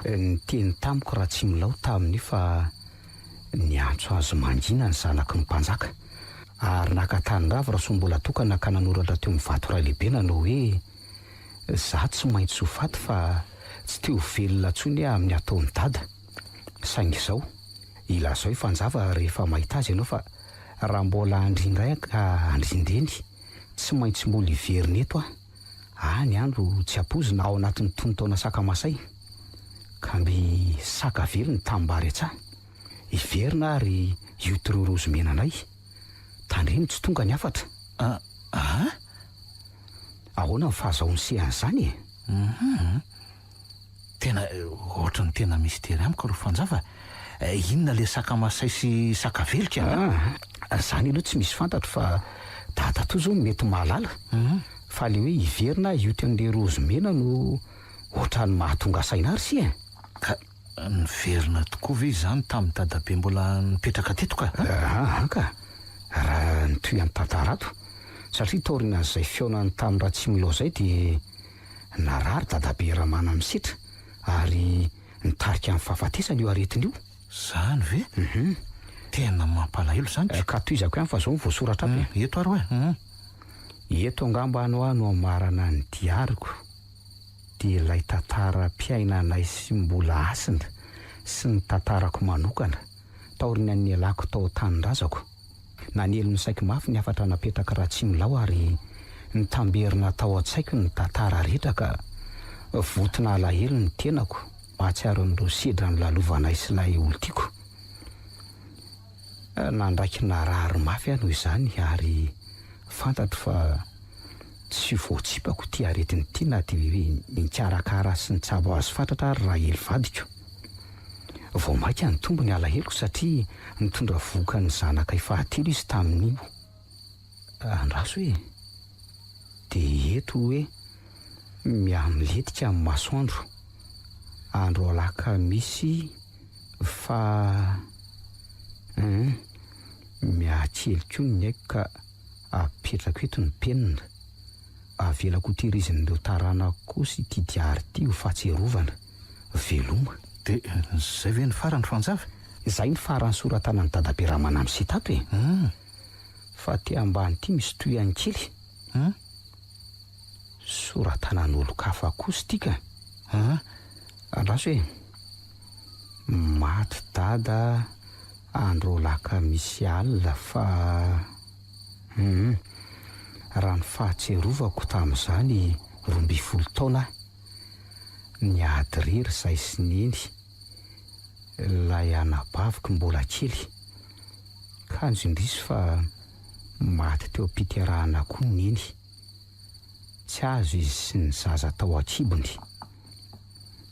Niteny tamiko Ratsimilaho tamin'io fa niantso azy mangina ny zanaky ny mpanjaka, ary naka tanin-dravo Rasoambolatokana ka nanoratra teo amin'ny vato iray lehibe nanao hoe, Za tsy maintsy ho faty fa tsy te ho velona intsony aho amin'ny ataon'i Dada. Saingy izao, ilazao i Fanjava rehefa mahita azy ianao fa raha mbola andrin-dray aho ka andrin-dreny, tsy maintsy mbola hiverina eto aho. Any andro tsy ampoizina ao anatin'ny tonon-taona saka masay, ka mby saka very ny tanimbary an-tsaha. Hiverina ary hioty ireo raozy mena anay. Tandremo tsy tonga ny hafatra. A a! Ahoana ny fahazahoan'i se an'izany e? Hum. Tena ohatran'ny tena mistery amiko ry Fanjava a! Inona ilay saka masay sy saka velika a? Ah, izany aloha tsy misy fantatro fa dadatoa izao no mety mahalala. Fa ilay hoe hiverina hioty an'ilay raozy mena no ohatran'ny mahatonga saina ahy ry se a! Ka niverina tokoa ve izany tamin'i dadabe mbola nipetraka teto ka? Aa ka! Raha nitohy an'i tantara ato, satria taorianan'izay fihaonany tamin'i Ratsimilao izay dia narary dadabe Ramanamisetra ary nitarika ny fahafatesany io aretina io. Zany ve? Hum. Tena mampalahelo zany ka. Ka tohizako ihany fa zao no voasoratra ato e. Eto ary hoe. Hum. Eto angamba ano aho no hamarana ny diariko dia ilay tantaram-piainanay sy Mbola Hasina sy ny tantarako manokana taorian'ny nialako tao an-tanindrazako. Nanely ny saiko mafy ny hafatra napetrak'i Ratsimilao ary nitamberina tao an-tsaiko ny tantara rehetra ka voton'alahelo ny tenako mahatsiaro an'ireo sedra nolalovanay sy ilay olon-tiako. Nandraiky narary mafy aho noho izany ary fantatro fa tsy voatsipako ity aretina ity na dia nikarakara sy nitsabo azy fatratra ary Rahely vadiko. Vao mainka nitombo ny alaheloko satria nitondra vohoka ny zanakay fahatelo izy tamin'io. Andraso e! Dia eto hoe mihamilentika ny masoandro. Andro alakamisy fa hum mihakely koa ny aiko ka apetrako eto ny penina. Avelako ho tehirizin'ireo taranako kosa ity diary ity ho fahatsiarovana. Veloma. Dia izay ve ny farany Fanjava? Izay ny faran'ny sora-tanan'i Dadabe Ramanamse tato e! Fa aty ambany ity misy tohihany kely. Sora-tanan'olon-kafa kosa ity ka! Andraso e! Maty Dada andro alakamisy alina fa. Humm. Raha ny fahatsiarovako tamin'izany 12 taona aho. Niady irery izahay sy Neny. Ilay anabaviko mbola kely. Kanjo indrisy fa maty teo am-piterahana koa Neny. Tsy azo izy sy ny zaza tao an-kibony.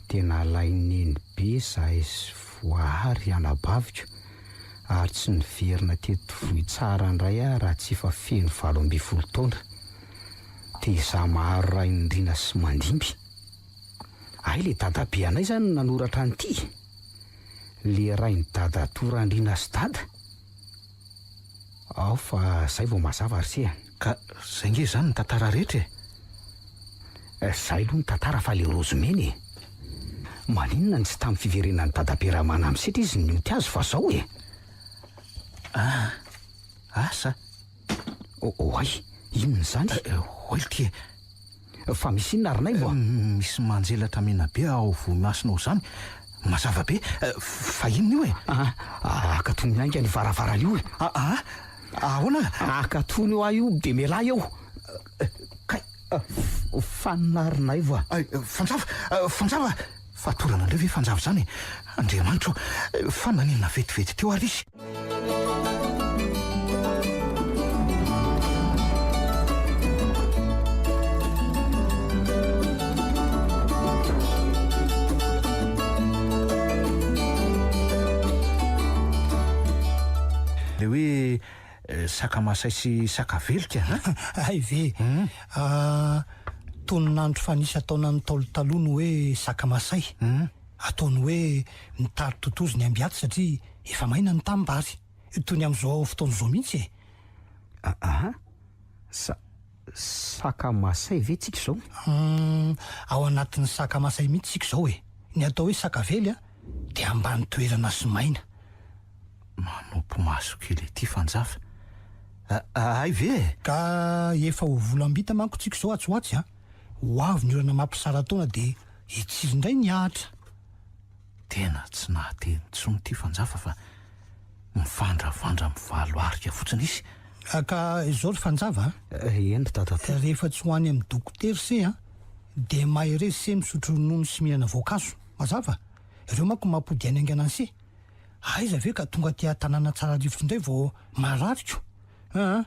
Dia nalain'i Nenibe izahay sy Voahary anabaviko ary tsy niverina teto Vohitsara indray aho raha tsy efa feno 18 taona. Dia izaho Maharo Rainindriana sy Mandimby. Hay le dadabe anay izany no nanoratra an'ity e! Le rain'i dadatoa Randriana sy dada. Ao fa zay vao mazava ry se a! Ka zay nge zany ny tantara rehetra e! Zay aloha ny tantara fa le raozy mena e! Maninona no tsy tamin'ny fiverenan'i dadabe Ramanamisetra izy no nioty azy fa zao e! Ah! Asa! Oay! Inona izany? Oay ity e! Fa misy inona ry Naivo a? Misy manjelatra mena be ao Vohimasina ao izany. Mazava be. Fa inona io e? Aa, akatony haingana io varavarana io e! Aa, ahoana? Akatony hoa io dia mialà eo! Kay, fanina ry Naivo a! Fanjava! Fanjava! Fatorana indray ve Fanjava izany e? Andriamanitra ô! Fa naninona vetivety teo ary izy? Le hoe saka masay sy saka velika an? Hay ve? Tonon'andro fanisa taonan'ny Ntaolo taloha ny hoe saka masay. Ataony hoe mitari-totozy ny ambiaty satria Efa maina ny tanimbary, toy ny amin'izao fotoana izao mihitsy e! Aa! Sa, saka masay ve tsika izao? Humm, ao anatin'ny saka masay mihitsy tsika izao e! Ny atao hoe saka vely a, dia ambany toerana sy maina. Manopy maso kely ety Fanjava. Hay ve e! Ka efa ho volam-bita manko tsika izao atsy ho atsy a! Ho avy ny orana mampisara-taona dia hitsiry indray ny ahitra. Tena tsy nahateny intsony ity Fanjava fa mivandravandra mivalo arika fotsiny izy. Ka izao ry Fanjava a! Eny ry dadatoa. Rehefa tsy ho any amin'ny dokotera se a, dia mahereza se misotro ronono sy mihinana voankazo. Mazava? Ireo manko mampody aina haingana an'se. Aiza ve ka tonga aty an-tanàna tsara rivotra indray vao marary ko. Aa!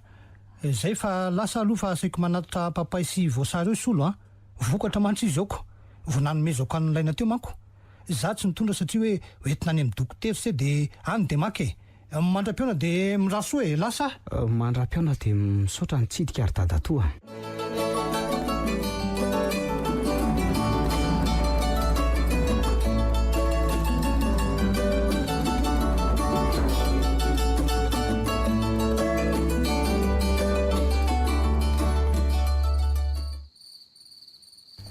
Izay fa lasa aloha fa asaiko manatitra papay sy voasary eo Solo a! Vokatra mantsy izy aoko vao nanomezako an'i Laina teo manko. Za tsy nitondra satria hoe hoentina any amin'ny dokotera se de any de maka e. Mandra-pihaona de mirary soa e, lasa aho. Mandra-pihaona de misaotra nitsidika ry dadatoa a.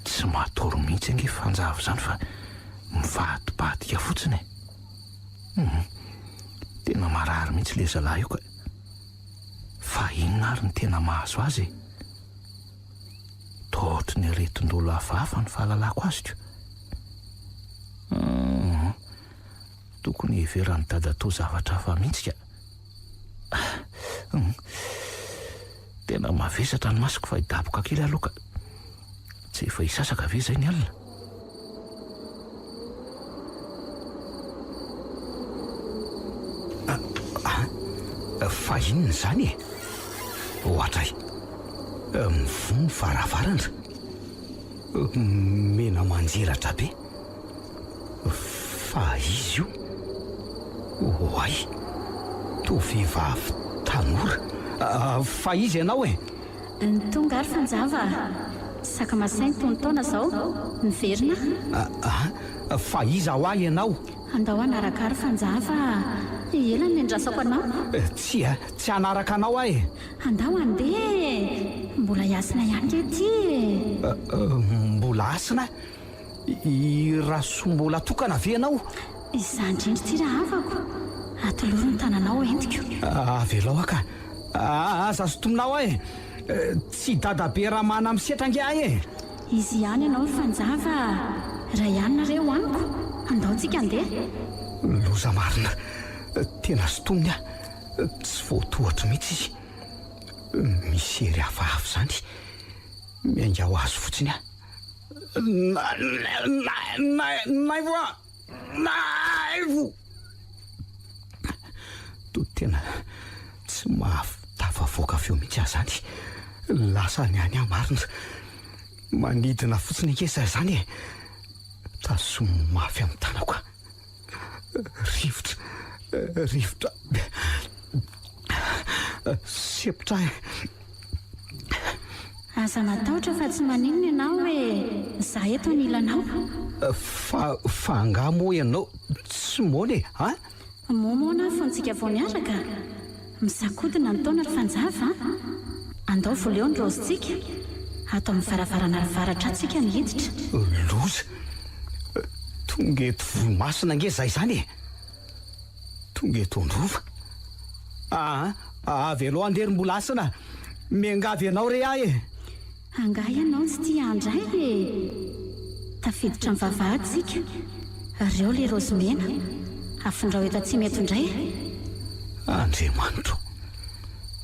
Tsy matory mihitsy ange Fanjava izany fa mivadibadika fotsiny e! Hum, tena marary mihitsy ilay zalahy io ka! Fa inona ary no tena mahazo azy e? Toa ohatry ny aretin-dolo hafahafa ny fahalalako azy ko! Hum, tokony hiheveran'i dadatoa zavatra hafa mihitsy ka! Hum. Tena mavesatra ny masoko fa hidaboka kely aloha ka. Tsy efa hisasaka ve izay ny alina? Ah, fa inona izany e? Ohatray. Mivoha ny varavarana. Mena manjelatra be. Fa izy io? Oay! Toa vehivavy tanora. Fa iza ianao e? Tonga ary Fanjava a! Saka masay ny tonon-taona izao, miverina aho. Fa iza hoa ianao? Andao hanaraka ary Fanjava a! Ela no niandrasako anao. Tsia, tsy hanaraka anao aho e! Andao handeha e! Mbola hiasina ihany nge ity e! Mbola hasina? I Rasoa mbola tokana ve ianao? Izaho indrindra ity rahavako. Atolory ny tananao entiko. Avelao aho ka. Aza sintominao aho e! Tsy dadabe Ramana misetra ange ahy e! Izy ihany ianao ry Fanjava a! Raha ihany nareo amiko, andao tsika andeha. Loza marina, tena sintominy aho, tsy voatohatra mihitsy izy. Misy hery hafahafa izany, miainga ho azy fotsiny aho. Naivo a! Naivo! Toa tena tsy mahatafavoaka feo mihitsy aho izany. Lasa any any aho marina. Manidina fotsiny ange izay izany e! Tazomy mafy amin'ny tanako aho. Rivotra, rivotra. Sempotra aho e. Aza matahotra fa tsy maninona ianao e! Za eto anilanao. Fa, fa angaha moa ianao tsy moana e? An? Moa moana aho fony tsika vao niaraka? Misakodina ny taona ry Fanjava a! Andao voleo ny raozintsika, ato amin'ny varavarana avaratra ato tsika no hiditra. Loza! Tonga eto Vohimasina ange izahay izany e! Tonga eto an-drova. Aa, avelao andeha ry Mbolasina, miangavy anao re aho e! Angaha ianao tsy tia handray e! Tafiditra amin'ny vavahady tsika, reo le raozy mena, afindrao eto atsimo eto indray. Andriamanitro,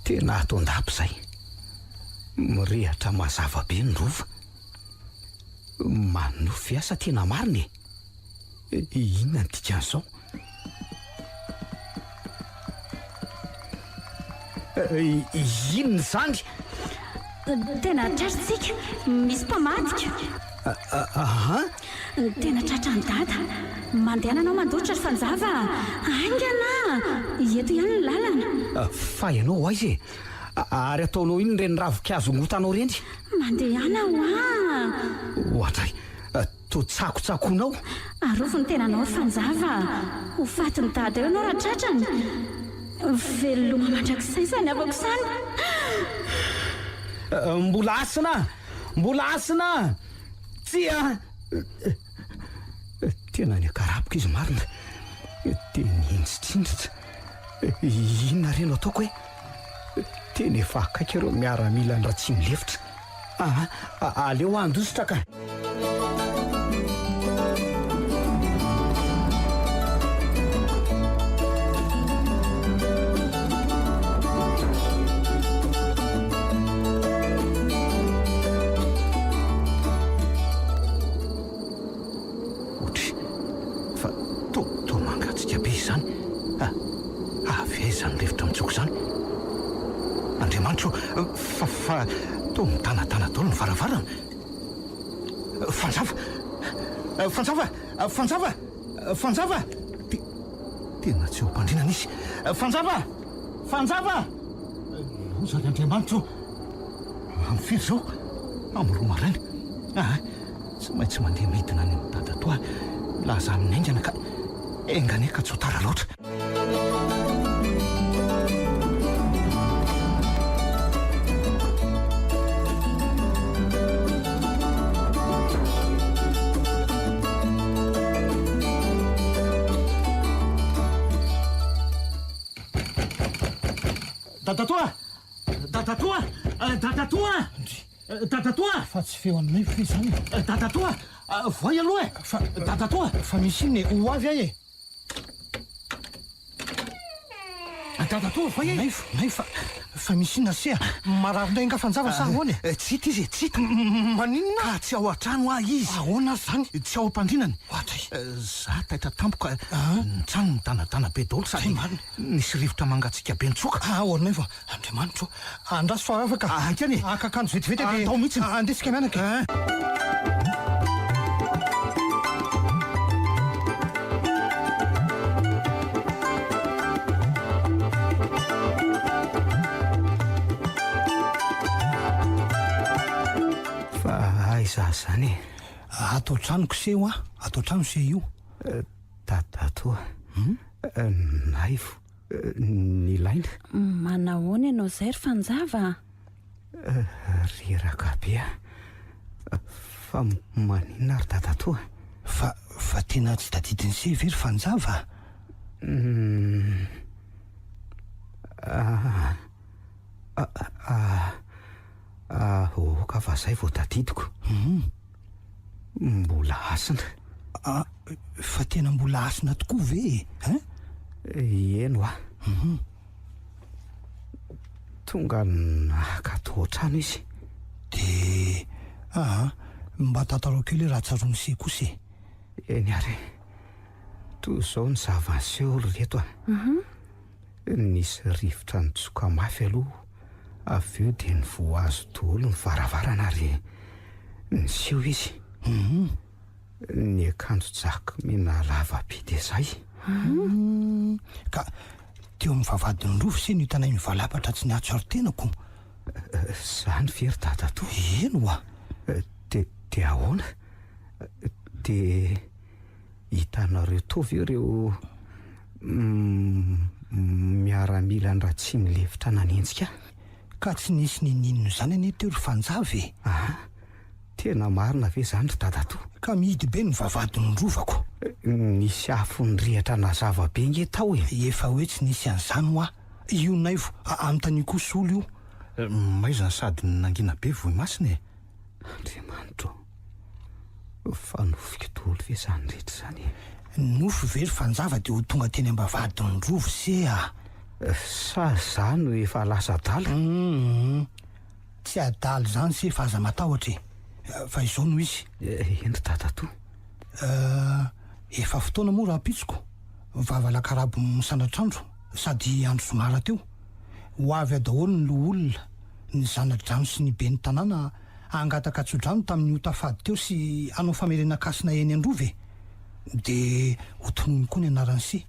tena ato an-dapa izay. Mirehatra mazava be ny rova. Manonofy ve aho sa tena marina e? Inona ny dikan'izao? Inona izany? Tena tratritsika, misy mpamadika. Aha. Tena tratran'i Dada. Mandehana anao mandositra ry Fanjava a! Haingana! Eto ihany ny lalana. Fa ianao ho aiza e? Ary ataonao inona ireny ravinkazo ongotanao ireny? Mandehana hoa! Oadray! Toa tsakotsakoinao. Arovy ny tenanao ry Fanjava a! Ho fatin'i Dada eo ianao raha tratrany. Veloma mandrakizay izany havako izany. Mbola hasina! Mbola hasina! Tsia! Tena niakarapoka izy marina. Dia nihinjitrinjitra. Inona re no ataoko e? Tena efa akaiky ireo miaramilan'i Ratsimilefitra. Aa, aleo handositra ka! Otry, fa toa toa mangatsiaka be izany. Ah, avy aiza izany rivotra mitsoka izany? Andriamanitra ô, fa fa toa mitanatana daholo ny varavarana. Fanjava! Fanjava! Fanjava! Fanjava! Te- tena tsy eo am-pandrinana izy. Fanjava! Fanjava! Loza ry Andriamanitra ô! Amin'ny firy izao? Amin'ny roa maraina. Ah, tsy maintsy mandeha midina any amin'i dadatoa aho, milaza aminy haingana ka enga anie ka tsy ho tara loatra. Dadatoa! Dadatoa! Dadatoa! Dadatoa! Fa tsy feo an'i Naivo ve izany e? Dadatoa! Voay aloha e! Fa. Dadatoa! Fa misy inona e? Ho avy aho e! Dadatoa, voay e! Naivo, Naivo, fa, fa misy inona se a? Marary indray angaha Fanjava sa ahoana e? Tsy hita izy e, tsy hita. Maninona? Ka tsy ao an-trano aho izy. Ahoana ary izany? Tsy ao am-pandrinany. Ohatray. Za taitra tampoka, ny trano midanadana be daholo sady nisy rivotra mangatsiaka be nitsoka. Ah, Naivo a! Andriamanitro o! Andraso fa afaka. Haingana e! Haka akanjo vetivety dia. Atao mihitsy. Andeha isika mianaka e! Fa aiza izany e? Ato an-tranoko se hoa, ato an-trano se io. Dadatoa, Naivo. Nilaina. Manahoana ianao izay ry Fanjava a? Reraka be aho. Fa maninona ry dadatoa? Fa, fa tena tsy tadidin'i se ve ry Fanjava a? Hum. Ah, ah, ah, ah, oka fa zay vao tadidiko. Hum. Mbola hasina. Ah, fa tena mbola hasina tokoa ve e? Hein? Eny hoa. Hum. Tonga naka tao an-trano izy. Dia, aa, mba tantarao kely hoe raha tsaroan'i se kosa e. Eny ary e. Toy izao ny zava-niseho ry reto a. Nisy rivotra nitsoka mafy aloha, avy eo dia nivoha azy daholo ny varavarana ary niseho izy. Niakanjo jaky mena lava be dia izay. Ka teo amin'ny vavahadin'ny rova se no hitanay mivalapatra tsy nahatsiaro tena ko. Izany ve ry dadatoa? Eny oa. Dia dia ahoana? Dia hitanareo tao ve ireo miaramilan-dRatsimilefitra nanenjika ahy? Ka tsy nisy ninininona izany anie teo ry Fanjava e! Aha! Tena marina ve izany ry dadatoa? Ka mihidy be ny vavahadin'ny rovako. Nisy afo nirehitra nazava be nge tao e! Efa hoe tsy nisy an'izany hoa! Io Naivo, anontanio koa Solo io. Maizina sady nangina be Vohimasina e! Andriamanitra ô! Fa nofiko daholo ve izany rehetra izany e? Nofy ve ry Fanjava dia ho tonga teny ambavahadin'ny rova se a! Sa za no efa lasa adala? Humm. Tsy adala izany se fa aza matahotra e! Fa izao no izy. Eny ry dadatoa. Euh, efa fotoana moa rahampitsoko, vavalakarabo misandratr'andro sady andro zoma rahateo. Ho avy ao daholo ny loholona, ny zana-drano sy ny ben'ny tanàna hangataka tsodrano tamin'ny ota fady teo sy hanao famerenan-kasina eny Androva e! Dia hotonony koa ny anaran'i se.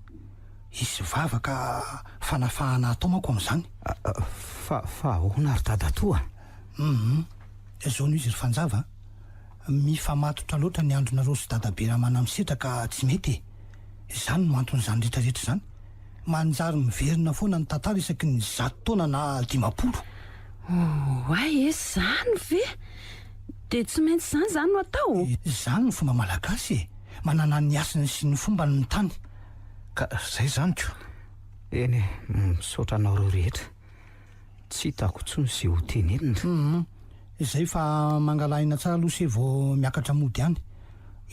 Hisy vavaka fanafahana hatao manko amin'izany. Fa, fa ahoana ry dadatoa? Hum, izao no izy ry Fanjava a! Mifamatotra loatra ny andronareo sy dadabe Ramanamisetra ka tsy mety e! Izany no anton'izany rehetra rehetra izany. Manjary miverina foana ny tantara isaky ny zato taona na 50. Oay e, zany ve? Dia tsy maintsy izany izany no atao? Izany no fomba malagasy e! Manana ny hasiny sy ny fombany ny tany. Ka zay izany ko! Eny e, misaotra anareo rehetra. Tsy hitako intsony izay ho tenenina. Humm. Izay fa mangala aina tsara aloha se vao miakatra mody any.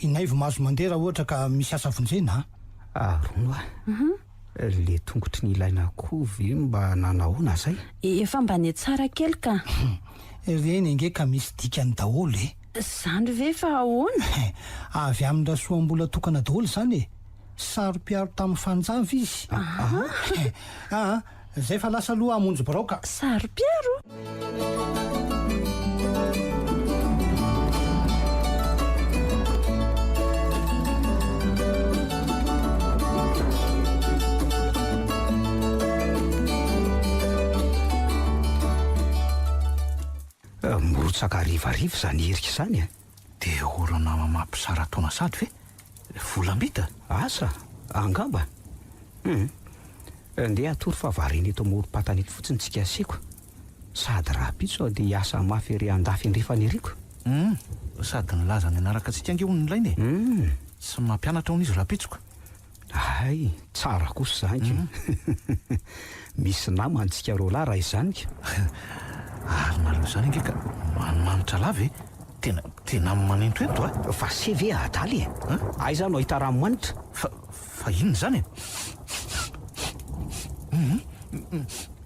I Naivo mahazo mandeha raha ohatra ka misy asa vonjena a. Ary hono hoa, le tongotry ny ilaina koa ve mba nanahoana zay? Efa mba nihatsara kely ka. Ireny ange ka misy dikany daholo e. Zany ve fa ahoana? Avy amin-dRasoambola tokana daholo izany e. Saro-piaro tamin'ny fanjava izy. Aa, zay fa lasa aloha hamonjy birao ka. Saro-piaro? Mirotsaka harivariva izany erika izany e! Dia orana mampisara-taona sady ve? Volam-bita? Asa, angamba. Hum. Ndeha hatory fa variana eto amorom-patana eto fotsiny tsika seko. Sady rahampitso aho dia hiasa mafy ery andafy andrefana ery ko. Hum. Sady nilaza ny hanaraka antsika ange hono Nilaina e. Hum. Tsy mampianatra hono izy rahampitso ka. Hay, tsara kosa izany ko. Misy namana tsika roalahy raha izany ko. Ary nareo izany ange ka manimanitra lava e! Tena, tena manentoento a! Fa se ve adala e? Aiza no ahita ranomanitra? Fa, fa inona izany e? Hum,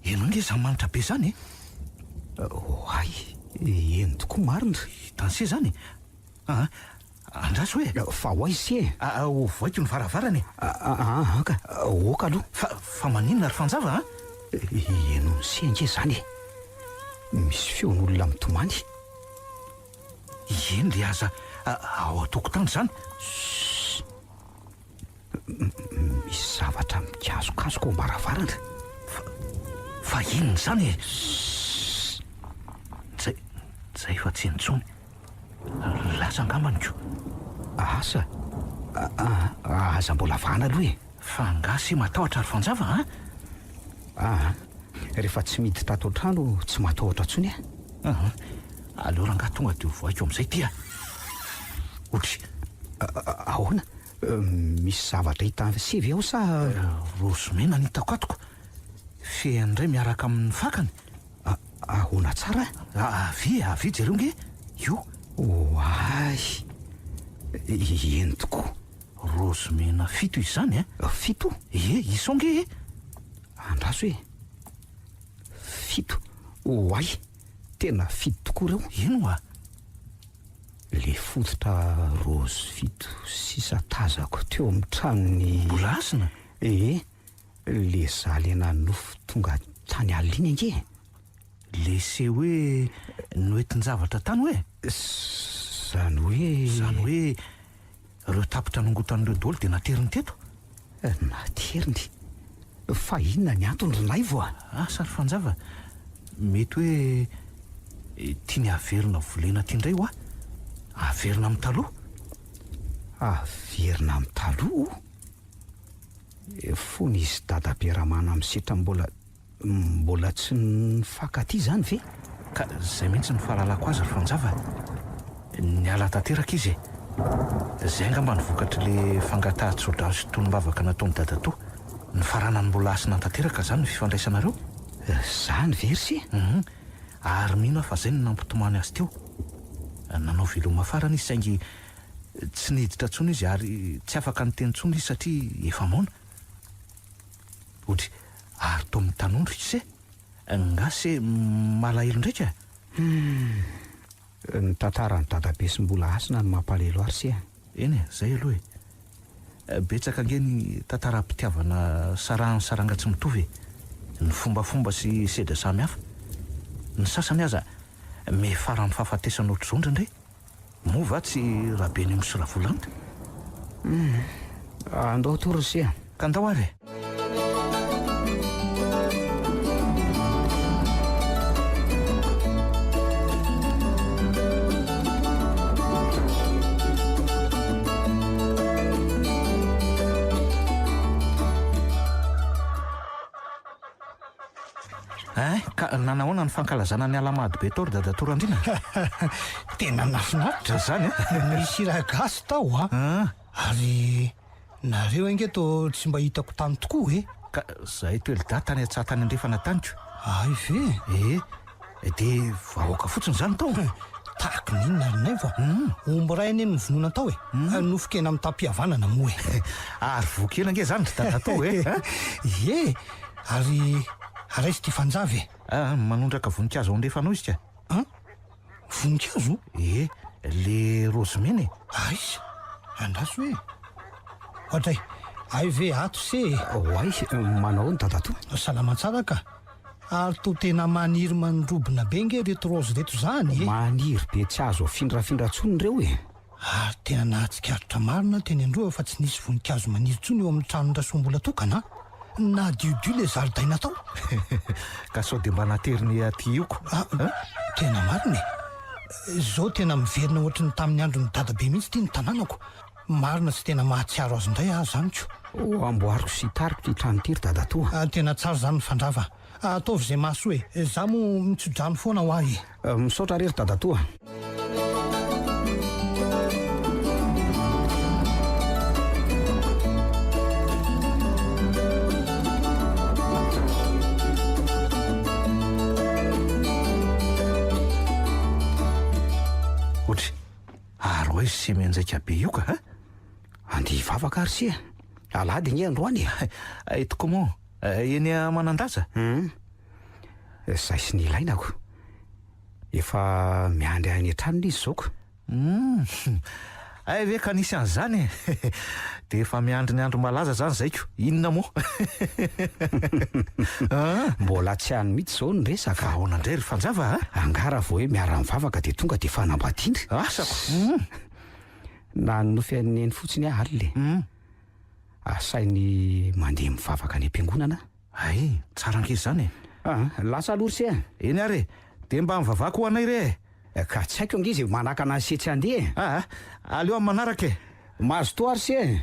henoy ange izany manitra be izany e! Oay, eny tokoa marina. Hitan'i se izany e? Aa, Andraso e! Fa ho aiza ise e? Aa, ovaiko ny varavarana e! Aa, anka, ok aloha. Fa, fa maninona ry Fanjava a? Henoin'ise ange izany e! Misy feon'olona mitomany. Eny ry aza, ao an-tokotany izany. Ssss! Misy zavatra mikazokazoka ao am-baravarana. Fa, fa inona izany e? Ssss! Zay, zay fa tsy intsony. Lasa angambany ko. Asa? Aza mbola vahana aloha e! Fa angaha se matahotra ry Fanjava a? Aa, rehefa tsy miditra ato an-trano tsy matahotra intsony aho. Aa, aleo rangahy tonga dia hovohaiko amin'izay ity a! Ohatry. Ahoana? Misy zavatra hita se ve ao sa. Raozy mena no hitako ato ko! Fehiny indray miaraka amin'ny fakany. Ahoana tsara? Avia, avia jereo nge! Io! Oay! Eny tokoa! Raozy mena fito izany a! Fito? Ie, isao nge e! Andraso e! Fito! Oay! Tena fito tokoa ireo! Eny oa! Le fototra raozy fito sisa tazako teo amin'ny tranon'i. Mbola hasina? Ee, le za le nanofy tonga tany alina iny ange e! Le se hoe noentin-javatra tany hoe? Zany hoe. Zany hoe ireo tapitra nongotan'ireo daholo dia nateriny teto? Nateriny? Fa inona ny antony ry Naivo a? Asa ry Fanjava, mety hoe tiany haverina volena aty indray hoa? Averina amin'ny taloha? Averina amin'ny taloha? Fony izy dadabe Ramanamisetra mbola Mbola tsy nifankatia izany ve? Ka izay mihitsy no fahalalako azy ry Fanjava a! Niala tanteraka izy e! Izay angamba no vokatr'ilay fangatahan-tsodrano sy tonom-bavaka nataon'i Dadatoa. Nifaranan'i Mbola Hasina tanteraka izany ny fifandraisanareo? Izany ve ry se? Hum. Ary mino aho fa izay no nampitomany azy teo. Nanao veloma farany izy saingy tsy niditra intsony izy ary tsy afaka niteny intsony izy satria efa moana. Odry, ary toa mitanondrika ise? Nga se malahelo ndraika? Humm. Ny tantaran'i dadabe sy Mbola Hasina no mampalahelo ahy ry se a. Eny e, zay aloha e. Betsaka ange ny tantaram-pitiavana sarahan'ny saranga tsy mitovy e. Ny fombafomba sy sedra samihafa. Ny sasany aza miafara amin'ny fahafatesana ohatr'izao indraindray. Moa va tsy Rabenimo sy Ravolanta? Humm. Andao atoa ry se a. Ka ndao ary e. Hein, ka nanahoana ny fankalazana ny Alahamady be tao ry Dadatoa Randriana? Tena nahafinaritra. Zany an? Nisy hira gasy tao an! Ah. Ary nareo ange toa tsy mba hitako tany tokoa e! Ka zahay telo dahy tany an-tsaha tany andrefana tany ko. Hay ve? Ee, dia vahoaka fotsiny izany tao? Tahaky ny inona ry Naivo a! Omby iray anie no novonoina tao e! Nofon-kena mitam-pihavanana moa e! Ary voky hena ange izany ry Dadatoa e! Ie! Ary raiso ity fanjava e! Ah, manondraka voninkazo ao andrefana ao izy ka! An? Voninkazo? Ie, le raozy mena e! Aiza? Andraso e! Oadray, hay ve ato se e! Oay, manao ahoana Dadatoa? Salama tsara ka! Ary toa tena maniry mandrobona be nge reto raozy reto zany e! Maniry be tsy azo afindrafindra tsony reo e! Ary tena nahatsikaritra marina aho teny Androva fa tsy nisy voninkazo maniry tsony eo amin'ny tranon-dRasoambola tokana a! Nadiodio le zaridaina tao! Ka sao dia mba nateriny aty io ko! Ah, tena marina e! Zao tena miverina ohatry ny tamin'ny andron'i dadabe mihitsy ity ny tanànako! Marina tsy tena mahatsiaro azy indray aho zany ko. Ho amboariko sy hitariko ity trano ity ry dadatoa. Tena tsara zany mifandrava. Ataovy izay mahasoa e. Za moa mitso-drano foana ho ahy e. Misaotra re ry dadatoa. Ohatry. Ary hoe se mianjaika be io ka a! Andeha hivavaka ary se a! Alahady ange androany e! Hay tokoa moa, eny Manandaza? Hum, zay sy ny ilaina ko. Efa miandry ahy any an-tranony izy izao ko. Hum, hay ve ka nisy an'izany e! Dia efa miandry ny andro malaza zany zay ko, inona moa? An! Mbola tsy any mihitsy izao ny resaka. Fa ahoana indray ry Fanjava a? Angaha raha vao hoe miara-mivavaka dia tonga dia fanambadiana? Asako! Hum! Nanonofy an'i Neny fotsiny aho alina e. Hum! Asainy mandeha mivavaka any am-piangonana aho. Hay, tsara ange izany e! An! Lasa aloha ry se a! Eny ary e! Dia mba mivavaha koa ho anay re e! Ka tsy haiko ange izay manakana an'i se tsy handeha e! Aa! Aleo amin'ny manaraka e! Mazotoa ry se e!